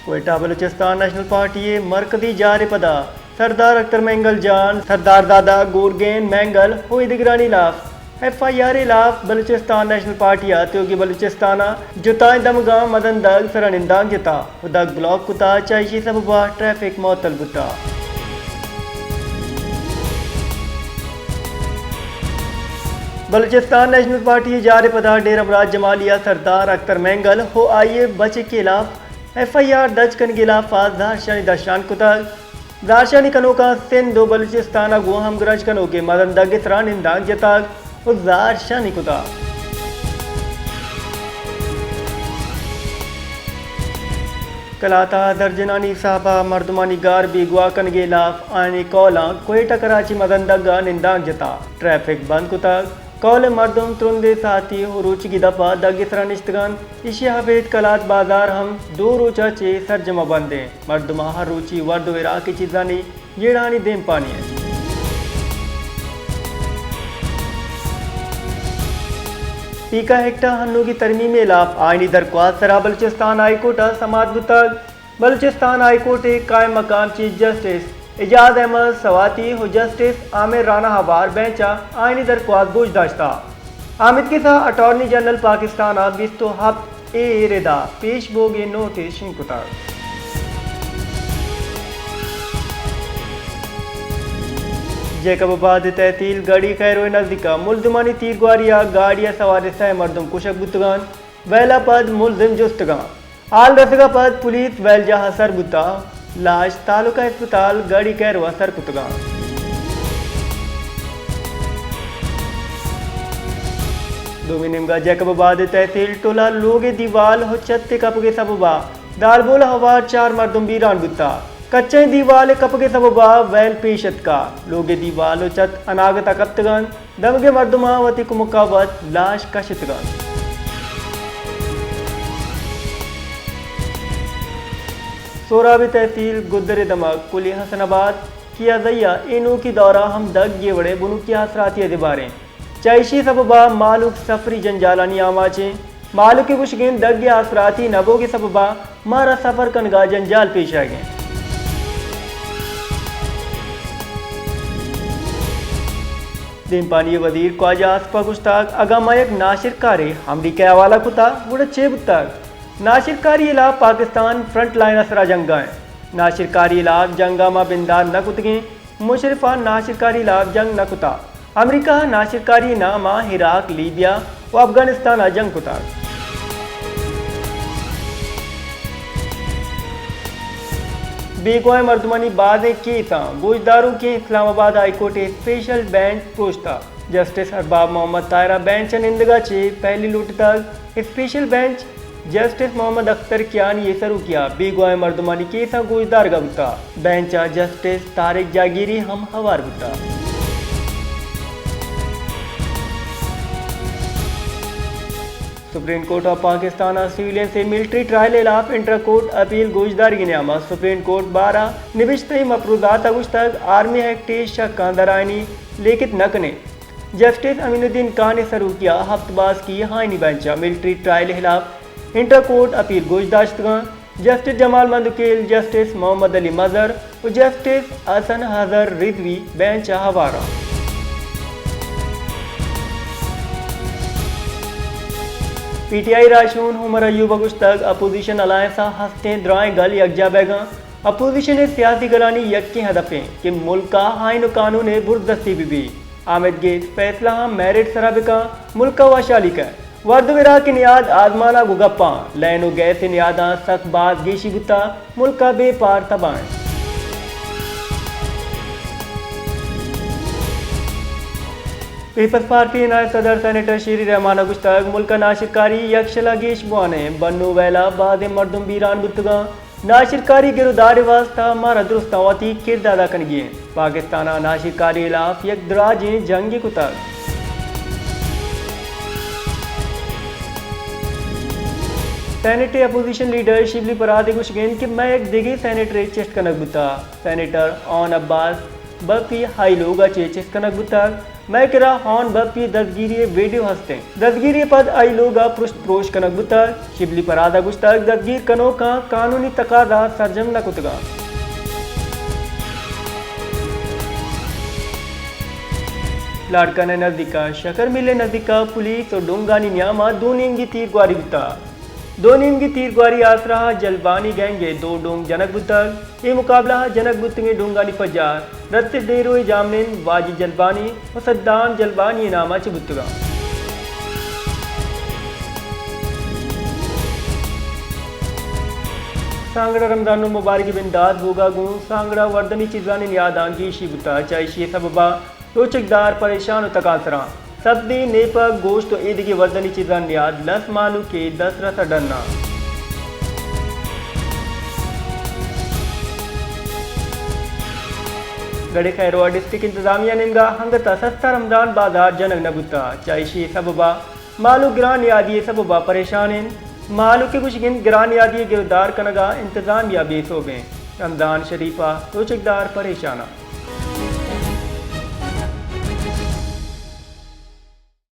کوئٹہ، Balochistan national party ءِ مرکزی جار ءِ پدا سردار اختر مینگل جان، سردار دادا گورگین مینگل ءُ دگرانی لاف ایف آئی آر ءِ لاف بلوچستان نیشنل پارٹی ءَ تیوگیں بلوچستان ءِ جتائیں دمگاں مزن دگ سرا نندانک جتا ءُ دگ بلاک کتا، چہ ایشی سبب ءَ ٹریفک معطل بوتا۔ بلوچستان نیشنل پارٹی ءِ جار ءِ پدا ڈیرہ مراد جمالی ءَ سردار اختر مینگل ءُ آئی ءِ بچک ءِ لاف ایف آئی آر درج کنگ ءِ لاف ءَ زہرشانی درشان کتگ۔ زہرشانی کنوکاں سندھ ءُ بلوچستان ءَ گوں ہمگرنچ کنوکیں مزن دگ ءِ سرا نندانک جتگ ءُ زہرشانی کتگ۔ کلات ءَ درجنانی حساب ءَ مردمانی گار بیگواہ کنگ ءِ لاف آیانی کہولاں کوئٹہ کراچی مزن دگ ءَ نندانک جتا، ٹریفک بند کتگ۔ کہول ءِ مردم ترندیں ساعتی ءُ روچگی دپ ءَ دگ ءِ سرا نشتگ انت۔ ایشی ءَ ابید کلات بازار ہم دو روچ ءَ چہ سرجم ءَ بند انت۔ مردماں ہر روچی ورد ءُ وراک ءِ چیزانی جیڑہانی دیمپانی انت۔ پیکا ایکٹ ءِ ہنوگی ترمیم ءِ ہلاپ آئینی درخواست ءِ سرا بلوچستان ہائی کورٹ ءَ سماعت بوتگ۔ بلوچستان ہائی کورٹ ءِ قائم مقام چیف جسٹس اعجاز احمد سواتی ءُ جسٹس عامر رانا ءِ ہوار بینچ ءَ آئینی درخواست گوش داشتہ۔ آمیتکس ءَ اٹارنی جنرل پاکستان ءَ بیست ءُ ہپت اے ءِ ردا پیش بوگ ءِ نوٹس شنگ کتگ۔ جیکب آباد ءِ تحصیل گڑھی خیرو ءِ نزیک ءَ ملزمانی تیرگواری ءَ گاڑی ءَ سوار سئے مردم کشگ بوتگ انت۔ ویل ءَ پد ملزم جستگ انت۔ حال رسگ ءَ پد پولیس ویل جاہ ءَ سر بوتہ، لاش تعلقہ ہسپتال گڑھی خیرو ءَ سر کتگ انت۔ دومی نیمگ ءَ جیکب آباد ءِ تحصیل ٹولہ لوگ ءِ دیوال ءُ چھت ءِ کپگ ءِ سبب ءَ دالبول ءِ ہوار چار مردم بیران بوتہ۔ کچیں دیوال ءِ کپگ ءِ سبب ءَ ویل پیش اتکہ۔ لوگ ءِ دیوال ءُ چھت اناگت ءَ کپتگ انت۔ دمگیں مردماں وتی کمک ءَ وت لاش کشتگ انت۔ سہراب ءِ تحصیل گدر ءِ دمگ کلی حسن آباد کیازئی ءَ اے نوکی دور ءَ ہم دگ ءِ وڑ ءَ بنکی آسراتی ءَ دیبار انت۔ چہ ایشی ءِ سبب ءَ مہلوک سفری جنجالانی آماچ انت۔ مہلوک ءِ گوشگ انت دگ ءِ آسراتی نہ بوگ ءِ سبب ءَ مارا سفر کنگ ءَ جنجال پیش آیگ ءَ انت۔ دیمپانی ءِ وزیر خواجہ آصف ءَ گوشتگ، اگاں ما یک ناشرکارے امریکہ ءِ حوالہ کتہ، گڑا چے بوتگ؟ ناشرکاری ءِ ہلاپ پاکستان فرنٹ لائن ءِ سرا جنگ ءَ انت۔ ناشرکاری ءِ ہلاپ جنگ ءَ ما بندات نہ کتگیں۔ مشرف ءَ ناشرکاری ءِ ہلاپ جنگ نہ کتہ۔ امریکہ ءَ ناشرکاری ءِ نام ءَ عراق، لیبیا ءُ افغانستان ءَ جنگ کتگ۔ بیگواہیں مردمانی بازیں کیساں گوشداروکیں اسلام آباد ہائی کورٹ ءِ اسپیشل بینچ پروشتہ۔ جسٹس ارباب محمد طاہر ءَ بینچ ءَ نندگ ءَ چہ پہلی لوٹتگ۔ اسپیشل بینچ جسٹس محمد اختر کیانی ءِ سروکی ءَ بیگواہیں مردمانی کیساں گوشدارگ ءَ بوتہ۔ بینچ ءَ جسٹس طارق جہانگیری ہم ہوار بوتہ۔ سپریم کورٹ آف پاکستان ءَ سویلینس ءِ ملٹری ٹرائل ءِ ہلاپ انٹرا کورٹ اپیل گوشدارگ ءِ نیام ءَ سپریم کورٹ بار ءَ نبشتہی مفروضات ءَ گوشتگ، آرمی ایکٹ ءِ شکاں درآیانی لیکت نہ کنیں۔ جسٹس امین الدین خان ءِ سروکی ءَ ہپت باسکی آئینی بینچ ءَ ملٹری ٹرائل ءِ ہلاپ انٹرا کورٹ اپیل گوش داشتگاں۔ جسٹس جمال مندوخیل، جسٹس محمد علی مظہر ءُ جسٹس حسن اظہر رضوی بینچ ءَ ہوار اَنت۔ پی ٹی آئی راہشون عمر ایوب ءَ گوشتگ، اپوزیشن الائنس ءَ ہستیں درائیں گل یکجا بیگ ءَ اَنت۔ اپوزیشن ءِ سیاسی گلانی یکیں ہدف اِنت کہ ملک ءَ آئین ءُ قانون ءِ برزستی بہ بیت۔ آمید گیس فیصلہ ہم میرٹ سرا بہ کنت، ملک ءَ وشحالی کنت۔ ورد ءُ وراک ءِ نیاد آزمان ءَ گوں گپ اَنت، لین ءُ گیس ءِ نیاداں سک باز گیشی بوتگ، ملک ءَ بے پار تباہ اِنت۔ پیپلز پارٹی ءِ نائب صدر سینیٹر شیری رحمان ءَ گوشتگ، ملک ءَ ناشرکاری یک شل ءَ گیش بوان اِنت، بنوں ویل ءَ بازیں مردم بیران بوتگ اَنت۔ ناشرکاری ءِ گر ءُ دار ءِ واستہ مارا درستاں وتی کرد ءَ ادا کنگی اِنت۔ پاکستان ءَ ناشرکاری ءِ ہلاپ یک دراجیں جنگے کتگ۔ سینیٹ ءِ اپوزیشن لیڈر شبلی پرہاد ءِ گوشگ اِنت کہ مئے یک دگہ سینیٹرے چست کنگ بوتگ۔ سینیٹر اون عباس بپی ہائی لوگ ءَ چہ چست کنگ بوتگ۔ مئے کرا ہون بپی ءِ دزگیری ءِ ویڈیو ہست انت۔ دزگیری ءَ پد آئی لوگ ءَ پرشت پروش کنگ بوتگ۔ شبلی پراد ءَ گوشتگ، دزگیر کنوکاں قانونی تقاضا سرجم نہ کتگاں۔ لاڑکانہ ءِ نزیک ءَ شکر مل ءِ نزیک ءَ پولیس ءُ ڈونگانی نیام ءَ دو نیمگی تیرگواری بوتگ۔ دو نیمگی تیرگواری ءِ آسرا ءَ جلبانی گینگ ءِ دو ڈونگ جنگ بوتگ۔ اے مقابلہ ءَ جنگ بوتگیں ڈونگانی پجار رتھ ڈیرو ءِ جامنند واجی جلبانی ءُ صدام جلبانی ءِ نام ءَ چہ بوتگاں۔ سانگڑا رمضان المبارک ءِ بندات بوگ ءَ گوں سانگڑا وردنی چیزانی نیاداں گیشی بوتگ، چہ ایشی ءِ سبب ءَ روچگدار پریشان ءُ تکانسراں۔ سبزی، نیپک، گوشت ءُ ایدگہ وردنی چیزانی نیاد لس مہلوک ءِ دسترس ءَ ڈن اَنت۔ گڑے خیروا ڈسٹرکٹ انتظامیہ ءِ نیمگ ءَ انگت ءَ سستا رمضان بازار جنگ نہ بوتگ، چہ ایشی ءِ سبب ءَ مہلوک گران نیادی ءِ سبب ءَ پریشان انت۔ مہلوک ءِ گوشگ انت، گران نیادی ءِ گرودار کنگ ءَ انتظامیہ بے سوب انت۔ رمضان شریف ءَ روچگدار پریشان اَنت۔